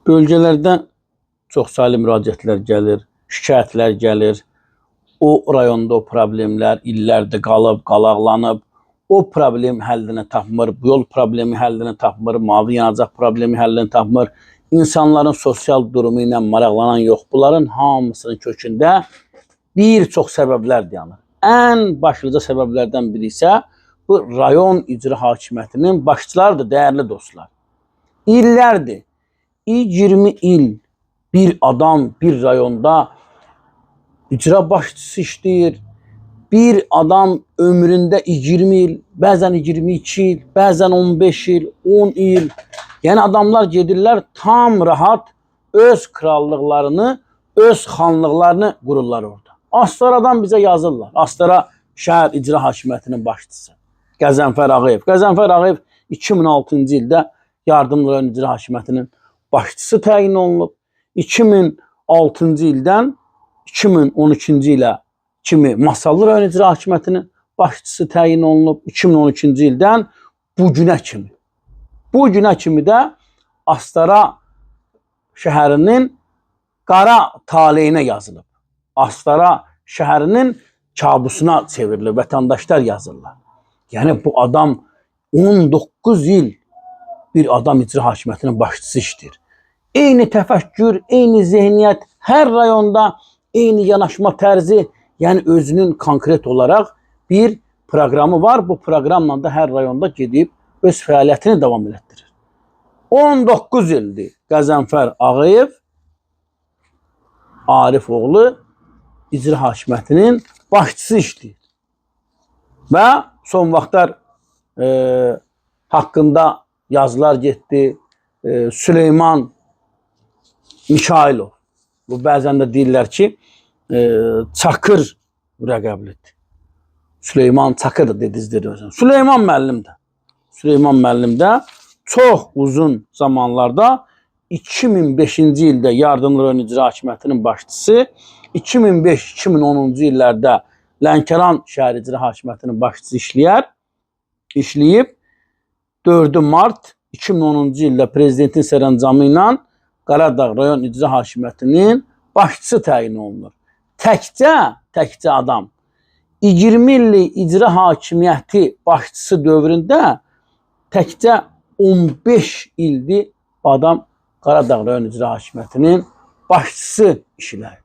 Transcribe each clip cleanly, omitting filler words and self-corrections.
Bölgələrdən çox saylı müraciətlər gəlir, şikayətlər gəlir. O rayonda o problemlər illərdir qalıb, qalaqlanıb. O problem həllini tapmır, bu yol problemi həllini tapmır, mavi yanacaq problemi həllini tapmır. İnsanların sosial durumu ilə maraqlanan yox. Bunların hamısının kökündə bir çox səbəblər dayanır. Ən başlıca səbəblərdən biri isə bu rayon icra hakimiyyətinin başçılarıdır, dəyərli dostlar. İllərdir, 20 il bir adam bir rayonda icra başçısı işləyir. Bir adam ömründə 20 il, bəzən 22 il, bəzən 15 il, 10 il. Yəni adamlar gedirlər tam rahat öz krallıqlarını, öz xanlıqlarını qururlar orada. Astaradan bizə yazırlar. Astara şəhər icra hakimiyyətinin başçısı Qəzənfər Ağayev. Qəzənfər Ağayev 2006-cı ildə Yardımlı rayon icra hakimiyyətinin başçısı təyin olunub. 2006-cı ildən 2012-ci ilə kimi Masallı rayon icra hakimiyyətinin başçısı təyin olunub. 2012-ci ildən bu günə kimi. Bu günə kimi də Astara şəhərinin qara taleyinə yazılıb. Astara şəhərinin kabusuna çevrilir, vətəndaşlar yazırlar. Yəni bu adam 19 il bir adam icra hakimiyyətinin başçısı işləyir. Eyni təfəkkür, eyni zehniyyət, hər rayonda eyni yanaşma tərzi, yəni özünün konkret olaraq bir proqramı var. Bu proqramla da hər rayonda gedib öz fəaliyyətini davam elətdirir. 19 ildir Qəzənfər Ağayev Arif oğlu icra hakimiyyətinin başçısı işləyir. Və son vaxtlar haqqında yazılar getdi. Süleyman Mikailov. Bu bəzən də deyirlər ki, Çakır rəqəblidir. Süleyman Çakır da dedizdir özünü. Süleyman müəllim də. Süleyman müəllim də çox uzun zamanlarda 2005-ci ildə Yardımlı rayon icra hakimiyyətinin başçısı, 2005-2010-cu illərdə Lənkəran şəhər icra hakimiyyətinin başçısı işləyib. 4 mart 2010-cu ildə prezidentin sərəncamı ilə Qaradağ rayon icra hakimiyyətinin başçısı təyin olunur. Təkcə adam 20 illik icra hakimiyyəti başçısı dövründə təkcə 15 ildir adam Qaradağ rayon icra hakimiyyətinin başçısı işləyir.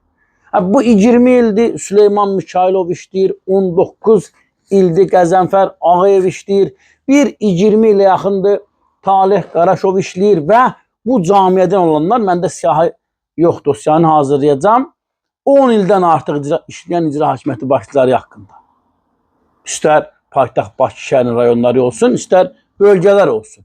Bu 20 ildir Süleyman Mikailov işləyir, 19 ildir Qəzənfər Ağayev işləyir, bir 20 ilə yaxındır Talih Qaraşov işləyir və bu camiədən olanlar, məndə siyahı yoxdur, siyahını hazırlayacağam. 10 ildən artıq işləyən icra hakimiyyəti başçıları haqqında. İstər paytaxt Bakı şəhərinin rayonları olsun, istər bölgələr olsun.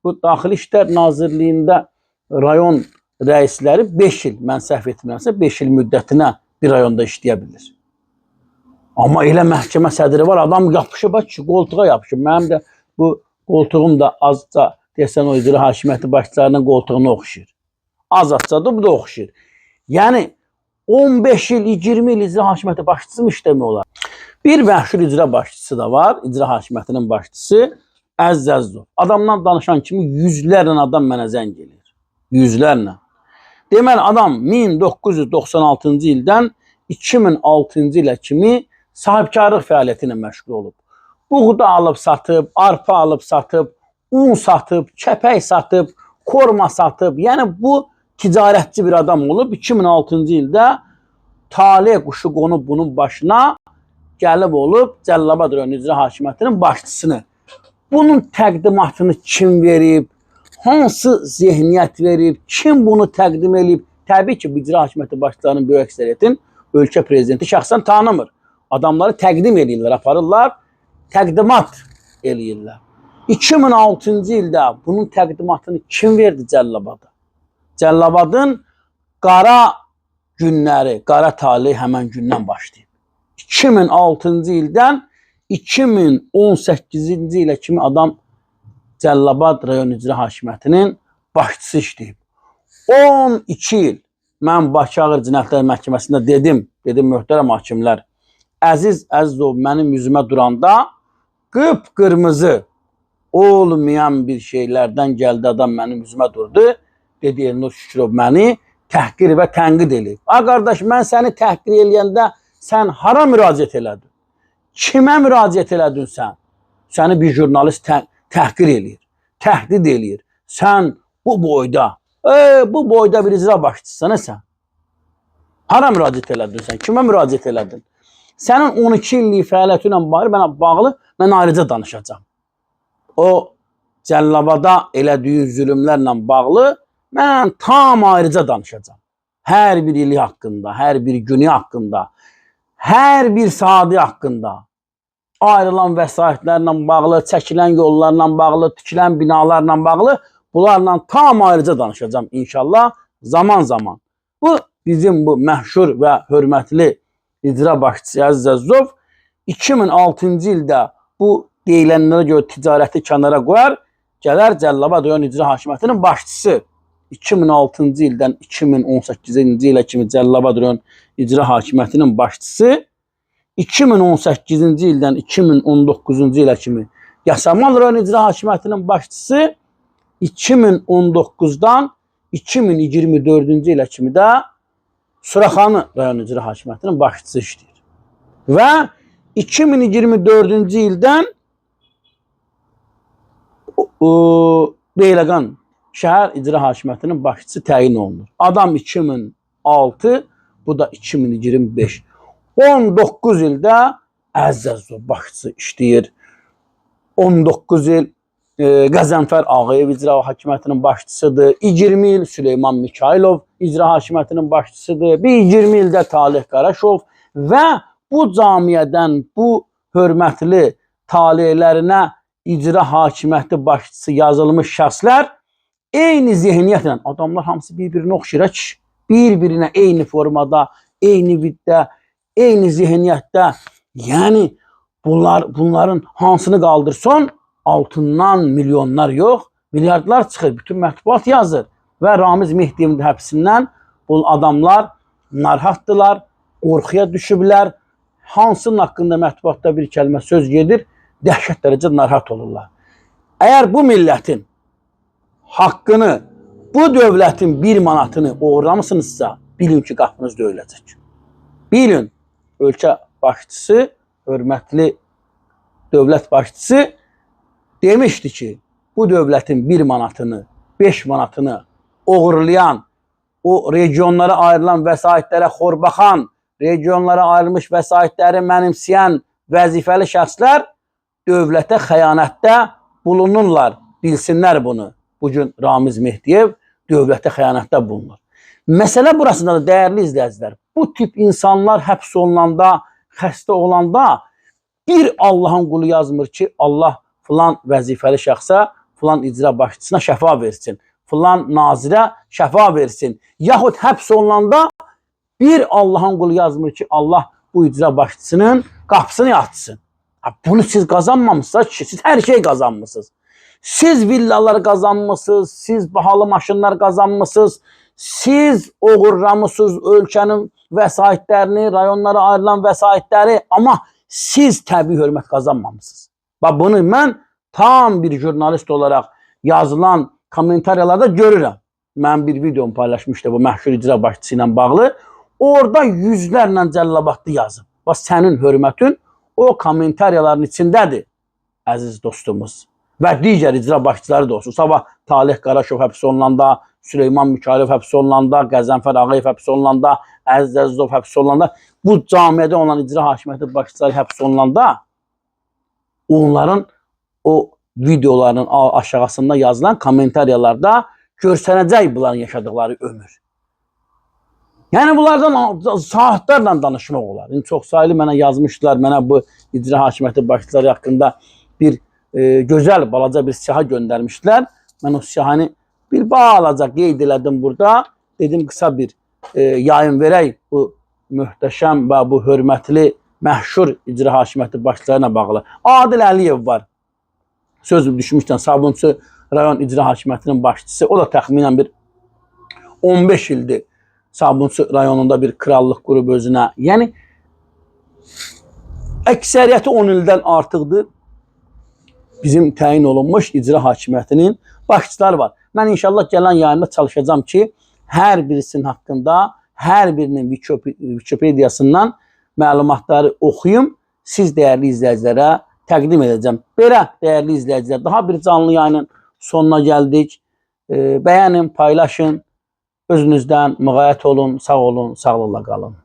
Bu Daxili İşlər Nazirliyində rayon rəisləri 5 il, mən səhv etmirəmsə, 5 il müddətinə bir rayonda işləyə bilir. Amma elə məhkəmə sədri var, adam yapışıb ki, qoltuğa yapışıb. Mənim də bu qoltuğum da azca deyəsən o icra hakimiyyəti başçılarının qoltuğuna oxşayır. Az atsadır, bu da oxşayır. Yəni 15 il, 20 il icra hakimiyyəti başçısı mı işləmək olar? Bir məşhur icra başçısı da var, icra hakimiyyətinin başçısı Əziz Əzizov. Adamdan danışan kimi yüzlərlə adam mənə zəng eləyir. Yüzlərlə. Deməli adam 1996-cı ildən 2006-cı ilə kimi sahibkarlıq fəaliyyəti ilə məşğul olub. Buğda alıb satıb, arpa alıb satıb, un satıb, kəpək satıb, korma satıb. Yəni bu ticarətçi bir adam olub. 2006-cı ildə taleh quşu qonub bunun başına, gəlib olub Cəlilabad rayon icra hakimiyyətinin başçısını. Bunun təqdimatını kim verib? Hansı zehniyyət verib? Kim bunu təqdim eləyib? Təbii ki, bu icra hakimiyyəti başçılarının böyük əksəriyyətin ölkə prezidenti şəxsən tanımır. Adamları təqdim eləyirlər, aparırlar, təqdimat eləyirlər. 2006-cı ildə bunun təqdimatını kim verdi Cəlilabada? Cəlilabadın qara günləri, qara talih həmən gündən başlayıb. 2006-cı ildən 2018-ci ilə kimi adam Cəlilabad rayon icra hakimiyyətinin başçısı işləyib. 12 il mən Bakı Ağır Cinayətlər Məhkəməsində dedim möhtərəm hakimlər, Əziz Əzizov mənim üzümə duranda qıpqırmızı olmayan bir şeylərdən gəldi adam mənim üzümə durdu. Dedi Elnur Şükürov məni təhqir və tənqid eləyib. A qardaş, mən səni təhqir eləyəndə sən hara müraciət elədin? Kimə müraciət elədin sən? Səni bir jurnalist təhqir eləyir, təhdid eləyir. Sən bu boyda, bu boyda bir icra başçısın sən. Hara müraciət elədin sən? Kimə müraciət elədin? Sənin 12 illik fəaliyyəti ilə bağlı, mənə bağlı mən ayrıca danışacağam. O Cəllabada elədiyi zülmlərlə bağlı mən tam ayrıca danışacağam. Hər bir ili haqqında, hər bir günü haqqında, hər bir saatı haqqında, ayrılan vəsaitlərlə bağlı, çəkilən yollarla bağlı, tikilən binalarla bağlı bunlarla tam ayrıca danışacağam inşallah zaman zaman. Bu bizim bu məşhur və hörmətli icra başçısı Əziz Əzizov 2006-cı ildə bu deyilənlərə görə ticarəti kənara qoyar, gələr Cəllabad rayon icra hakimiyyətinin başçısı. 2006-cı ildən 2018-ci ilə kimi Cəllabad rayon icra hakimiyyətinin başçısı, 2018-ci ildən 2019-cu ilə kimi Yasamal rayon icra hakimiyyətinin başçısı, 2019-dan 2024-cü ilə kimi də Suraxanı rayon icra hakimiyyətinin başçısı işləyir. Və 2024-cü ildən Beyləqan şəhər icra hakimiyyətinin başçısı təyin olunur. Adam 2006, bu da 2025. 19 ildə Əziz Əzizov başçısı işləyir. 19 il Qəzənfər Ağayev icra hakimiyyətinin başçısıdır. 20 il Süleyman Mikayılov icra hakimiyyətinin başçısıdır. Bir 20 ildə Talih Qaraşov və bu camiədən bu hörmətli taleylərinə icra hakimiyyəti başçısı yazılmış şəxslər eyni zehniyyətlə, adamlar hamısı bir-birinə oxşayır, kişi. Bir-birinə eyni formada, eyni viddə, eyni zehniyyətdə. Yəni bunların hansını qaldırsın, altından milyonlar yox, milyardlar çıxır. Bütün mətbuat yazır. Və Ramiz Mehdiyevin həbsindən bu adamlar narahatdırlar, qorxuya düşüblər. Hansının haqqında mətbuatda bir kəlmə söz gedir, dəhşət dərəcədə narahat olurlar. Əgər bu millətin haqqını, bu dövlətin bir manatını oğurlamısınızsa, bilin ki, qapınız döyüləcək. Bilin, ölkə başçısı, hörmətli dövlət başçısı demişdi ki, bu dövlətin bir manatını, 5 manatını oğurlayan, o regionlara ayrılan vəsaitlərə xor baxan, regionlara ayrılmış vəsaitləri mənimsəyən vəzifəli şəxslər dövlətə xəyanətdə bulunurlar. Bilsinlər bunu. Bugün Ramiz Mehdiyev dövlətə xəyanətdə bulunur. Məsələ burasında da dəyərli izləyicilər, bu tip insanlar həbs olunanda, xəstə olanda bir Allahın qulu yazmır ki, Allah filan vəzifəli şəxsə, filan icra başçısına şəfa versin, filan nazirə şəfa versin. Yaxud həbs olunanda bir Allahın qulu yazmır ki, Allah bu icra başçısının qapısını açsın. Bunu siz qazanmamışsınız ki, siz hər şey qazanmısınız. Siz villalar qazanmısınız, siz bahalı maşınlar qazanmısınız, siz oğurlamısınız ölkənin vəsaitlərini, rayonlara ayrılan vəsaitləri, amma siz təbii hörmət qazanmamışsınız. Bax bunu mən tam bir jurnalist olaraq yazılan kommentariyalarda görürəm. Mən bir videomu paylaşmışdım bu məşhur icra başçısı ilə bağlı. Orada yüzlərlə cəllabadlı yazıb. Bax sənin hörmətin o kommentariyaların içindədir, əziz dostumuz. Və digər icra başçıları da olsun. Sabah Talih Qaraşov həbs olunanda, Süleyman Mikayılov həbs olunanda, Qəzənfər Ağayev həbs olunanda, Əziz Əzizov həbs olunanda, bu camiədə olan icra hakimiyyəti başçıları həbs olunanda onların o videoların aşağısında yazılan kommentariyalarda görsənəcək bunların yaşadıkları ömür. Yəni bunlardan saatlarla danışmaq olar. İndi çox saylı mənə yazmışdılar, mənə bu icra hakimiyyəti başçıları haqqında bir gözəl balaca bir siyahı göndərmişdilər. Mən o siyahını bir balaca qeyd elədim burada. Dedim qısa bir yayın verək bu möhtəşəm və bu hörmətli məşhur icra hakimiyyəti başçılarına bağlı. Adil Əliyev var. Söz düşmüşdən Sabunçu rayon icra hakimiyyətinin başçısı. O da təxminən bir 15 ildir Sabunçu rayonunda bir krallıq qurub özünə. Yəni əksəriyyəti 10 ildən artıqdır. Bizim təyin olunmuş icra hakimiyyətinin başçıları var. Mən inşallah gələn yayımda çalışacağam ki, hər birisinin haqqında, hər birinin Wikipediasından məlumatları oxuyum, siz dəyərli izləyicilərə təqdim edəcəm. Belə dəyərli izləyicilər, daha bir canlı yayının sonuna gəldik. Bəyənin, paylaşın, özünüzdən müğayət olun, sağ olun, sağlıqla qalın.